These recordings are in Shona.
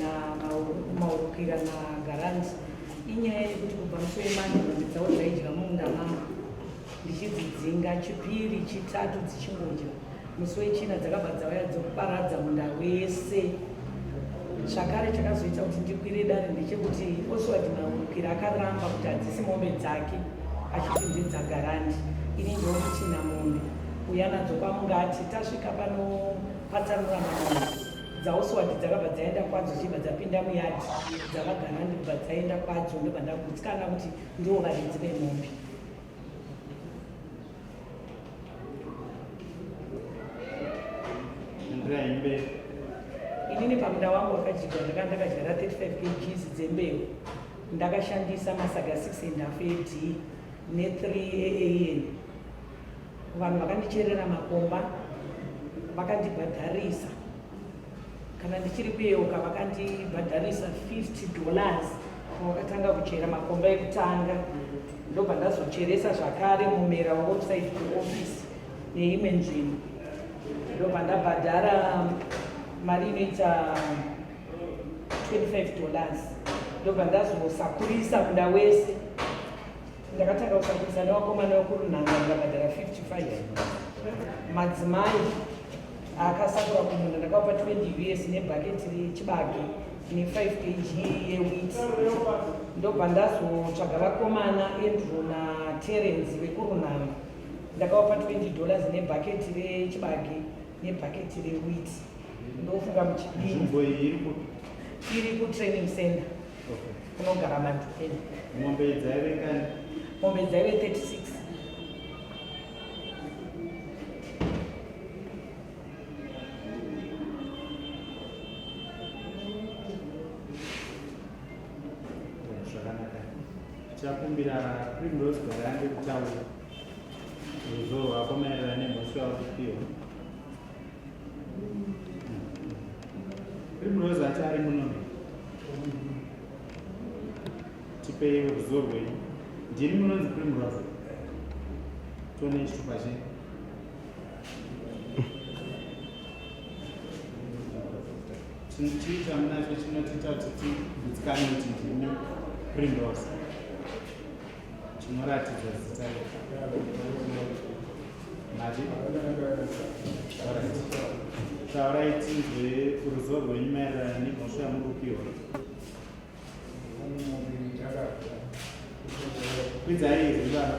naMaurukira naGarandi inyaya yekuti kubva musi weMonday mombe dzavo dzaidya mumunda mangu ndichidzidzinga Chipiri, Chitatu dzichingodya. Musi weChina dzakabva dzauya dzoparadza munda wese. Zvakare chakazoita kuti ndikwire dare ndechekuti Oswald Maurukira akaramba kuti hadzisi mombe dzake achiti ndedzaGarandi. Ini ndokutinha mombe kuuya nadzo kwaMungati. Tasvika panopatsanurana mombe dzaOswald dzakabva dzaenda kwadzo dzichibva dzapinda muyadhi dzavaGarandi kubva dzaenda kwadzo ndobva ndagutsikana kuti ndivo varidzi vemombe. Inini pamunda wangu wakadyiwa ndakanga ndakadyara 35 kgs dzembeu ndakashandisa masaga 6 and half ad ne3 aan vanhu vakandicherera makomba vakandibhadharisa kana ndichiri kuyeuka vakandibhadharisa 50 dollars wakatanga kuchera makomba ekutanga ndobva ndazocheresa zvakare mumera wewebsite kuoffice neimwe nzvimbo ndobva ndabhadhara mari inoita 25 dollars ndobva ndazosakurisa munda wese Ndakatanga kusakurisa nevakomana vekurunhanga ndikabhadhara 55. Madzimai akasakura kumunda ndakavapa 20 us nebhaketi rechibage ne5 kg yewheat. Ndobva ndazotsvaga vakomana Andrew naTerence vekurunhanga ndakavapa 20 dollars nebhaketi rechibage nebhaketi rewheat. Ndofunga muchidini. Nzvimbo iyi iri kupi? Iri kutraining center. Kunogara madhukeni. Mombe dzaive ngani? Mombe dzaive 36. Zvakanaka. Tichakumbira Primrose Garande kutaura ruzivo rwako maererano nemhosva yauri kupiwa. Primrose ati ari muno tipeiwo ruzivo rwenyu. Ndini munonzi Primrose. Tione chitupa chenyu. Chii chamunacho chinotiita kuti tigutsikane kuti ndimi Primrose? Chinoratidza zita redu. Mati? Alright. Taurai tinzwe ruzivo rwenyu maererano nemhosva yamuri kupiwa. Kwidzai izwi baba.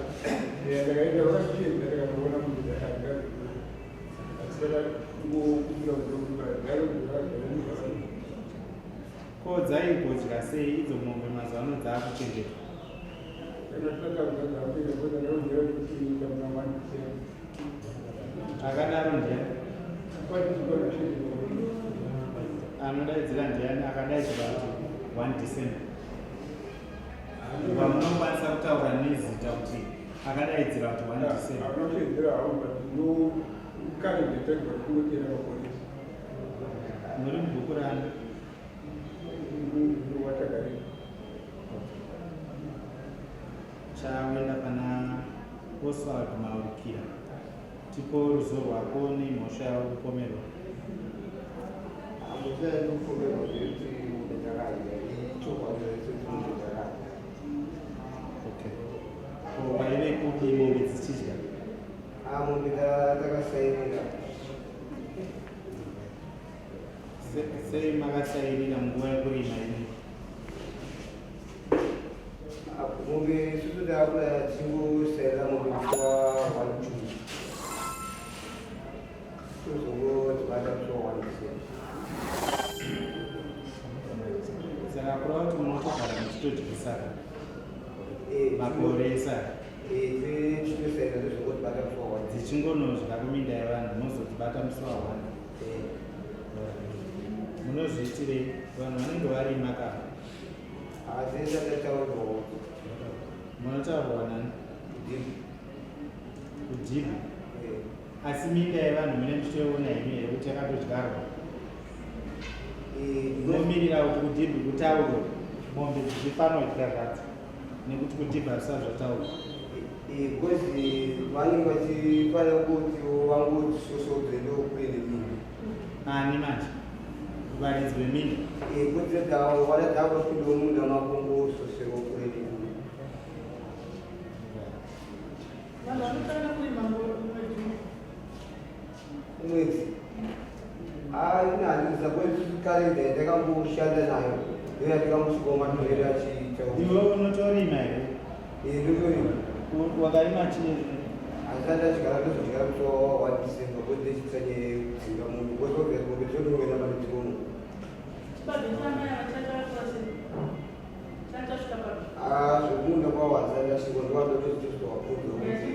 Ko dzaigodya sei idzo mombe mazuva ano dzaakuchengetwa? Akadaro ndiani? Anodaidzira ndiani? Akadaidzira kuti 1 December. Vamunokwanisa kutaura nezita kuti akadaidzira kuti 1 December. Muri mubhuku rani? Chawenda pana Oswald Maurukira. Tipo ruzivo rwako nemhosva yauri kupomerwa. Mhosva yandiri kupomerwa ndeyekuti mombe dzakadya ichokwadi chekuti mombe dzakadya. Okay. Ko waive kupi mombe dzichidya? Ah, mombe dzakasairira. Sei makasairira munguva yekurima imi? Mombe isusu takuraya tichingosairira mombe musi wa 1 June. Tozongodzibata musi wa 1 December. Saka kureva kuti munotogara muchitodyisa makore ese aya? Tichitosairira tozongodzibata musi wa 1. Dzichingonodya kuminda yevanhu mozodzibata musi wa 1. Munozviitirei vanhu vanenge varima ka? Munotaurwa nani? Kudhibhi. Asi minda yevanhu mune muchitoiona imi here kuti yakatodyarwa? Munomirira kuti kudhibhi kutaurwe mombe dzichifanodya zvadzo nekuti kudhibhi hazvisati zvataurwa. Because vanenge vachifanira kuti vangoti sosodze ndokuende minda. Ani manje? Kuvaridzi veminda. Kuti wana dzakupinda munda mako ngososero kure nekure. Vanhu vanotanga kurima mwedzi? Mwedzi inhandisa kalenda yatakamboshanda nayo ndo yatikamusvikawo matorero achiita. Iwe unotorima here? Ndotorima. Wakarima chii? Handisati ndadyara, ndozodyara musi wa 1 December kuti ndechitsanye kudzinga mombe, because obvious mombe dzinotongena pane dzikomo. Chibage chamai chachakura sei? Chachasvika papi? Zvemunda kwavo handisati ndasvika, ndovandotochitosvika wabvunza kuti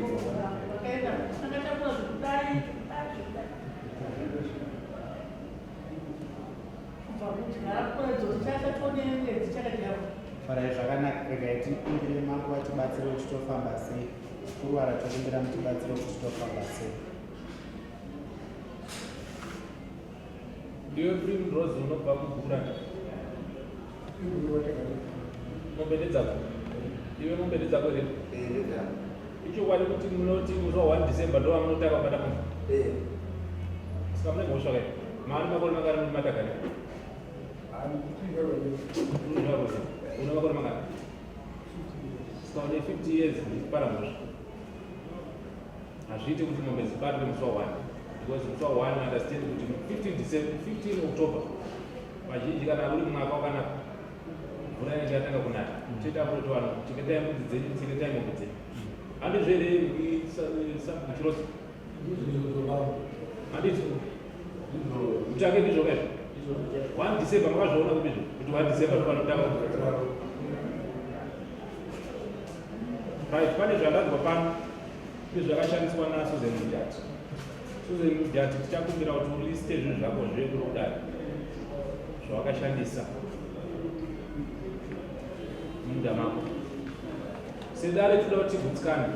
Vakaenda changa chakura zvekudai, zvekudai, zvekudai, kubva kudyara kuratidza kuti chachatone mwedzi chakadyarwa. Farai zvakanaka. Regai tikumbire mambo vatibatsire kuti tofamba sei. Kurwara, tokumbira mutibatsire kuti tofamba sei. Ndiwe Primrose unobva kugura? Mombe ndedzako iwe? Mombe ndedzako here? Ndedzangu. Ichokwadi kuti munoti musi wa1 December ndo vamunotanga kubata mombe? Saka mune mhosva kai? Maani makore mangani muri matakani? Una makore mangani? Saka une 50 years ndichipara mhosva. Hazviiti kuti mombe dzibatwe musi wa1, because musi wa1, understand kuti 15 December, 15 October, vazhinji kana uri mwaka wakanaka, mvura inenge yatanga kunaya. Toita kuti vanhu chengetai mbudzi dzenyu, chengetai mombe dzenyu. Handizvo here, Chirosi? Handiti mutange ndizvo kaizvo? 1 December makazviona kupi izvo kuti 1 December ndopanotanga? Right, pane zvandanzwa pano nezvakashandiswa naSusan Mujati. Susan Mujati, tichakumbira kuti uliste zvinhu zvako zvekuri kudai zvawakashandisa munda mako. Sedare toda kuti tigutsikane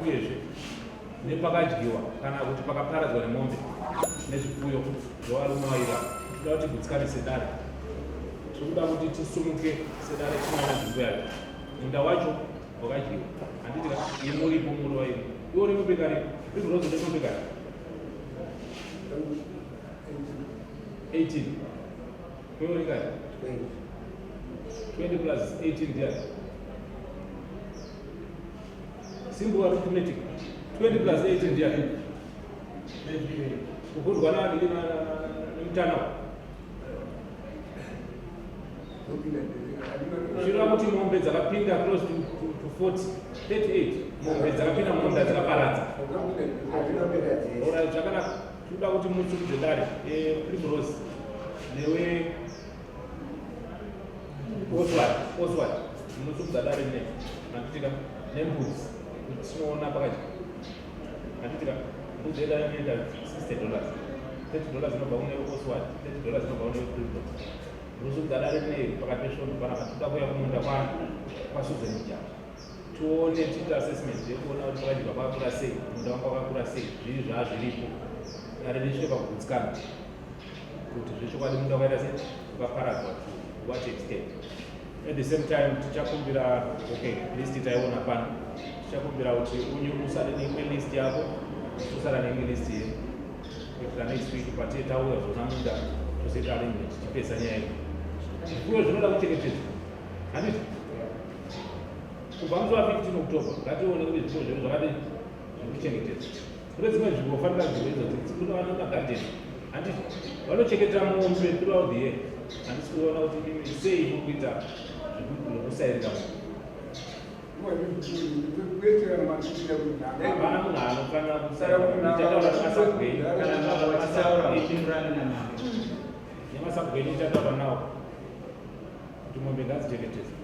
uyezve nepakadyiwa kana kuti pakaparadzwa nemombe nezvipfuyo zvevarume vaira. Toda kuti tigutsikane sedare. Tiri kuda kuti tisumuke sedare tinoona nzvimbo yacho, munda wacho wakadyiwa, handiti? Imuripo muri vairi. Iwe une mombe kari? Primrose, une mombe kari? 18. Iwe une kari? 20. 20 plus 18 ndiani? Simple arithmetic. 20 plus 18 ndiani? Kukundwa nani nemutanawo? Zvireva kuti mombe dzakapinda close to 40, 38 mombe dzakapinda munda dzakaparadza. Hatinopinda dzese. Alright, zvakanaka. Tinoda kuti mutsukudze dare. Primrose newe Oswald, Oswald, mutsukudza dare ne handitika nembudzi kuti tinoona pakadya, handitika? Mbudzi yedu inoita $60. $30 inobva kune Oswald, $30 inobva kune Primrose. Mutsukudza dare ne pakati pesvondo panapa tinoda kuuya kumunda kwaSusan Mujata, tione, tiite assessment yekuona kuti pakadyiwa kwakakura sei, munda wanga wakakura sei, zvii zvaazviripo. Dare risvike pakugutsikana kuti zvechokwadi munda wakaita sei, wakaparadzwa to what extent. At the same time tichakumbira, okay, list taiona pano, tichakumbira kuti unyu usare neimwe list yako, usara neimwe list yedu, kuitira next week patiye tauya zvona munda tozoita arrangement, tichipedza nyaya iyi. Zvipfuyo zvinoda kuchengetedzwa, handiti? Kubva musi wa15 October ngatione kuti zvipfuyo zvedu zvakadii, zviri kuchengetedzwa. Kune dzimwe nzvimbo fanira nzvimbo idzo kune vane magadheni, handiti? Vanochengeta mombe throughout the year. Handisi kuona kuti imi sei muri kuita zvekusairira mombe. Hapana munhu anofanira kusairira nemasabhuku Kana vachitaura vapindurane namambo. Nemasabhuku enyu tichataura nawo kuti mombe ngadzichengetedzwe.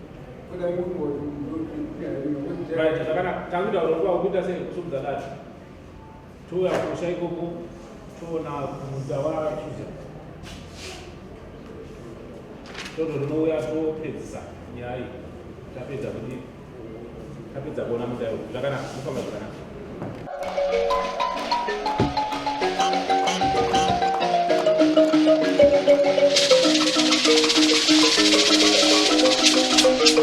Right, zvakanaka. Takuita urongwa hwekuita sei, kusumudza dare, touya kusha ikoko, toona munda waSusan, toto rinouya, topedzisa nyaya iyi. Tapedza kuti tapedza kuona munda iwo. Zvakanaka, mufamba zvakanaka.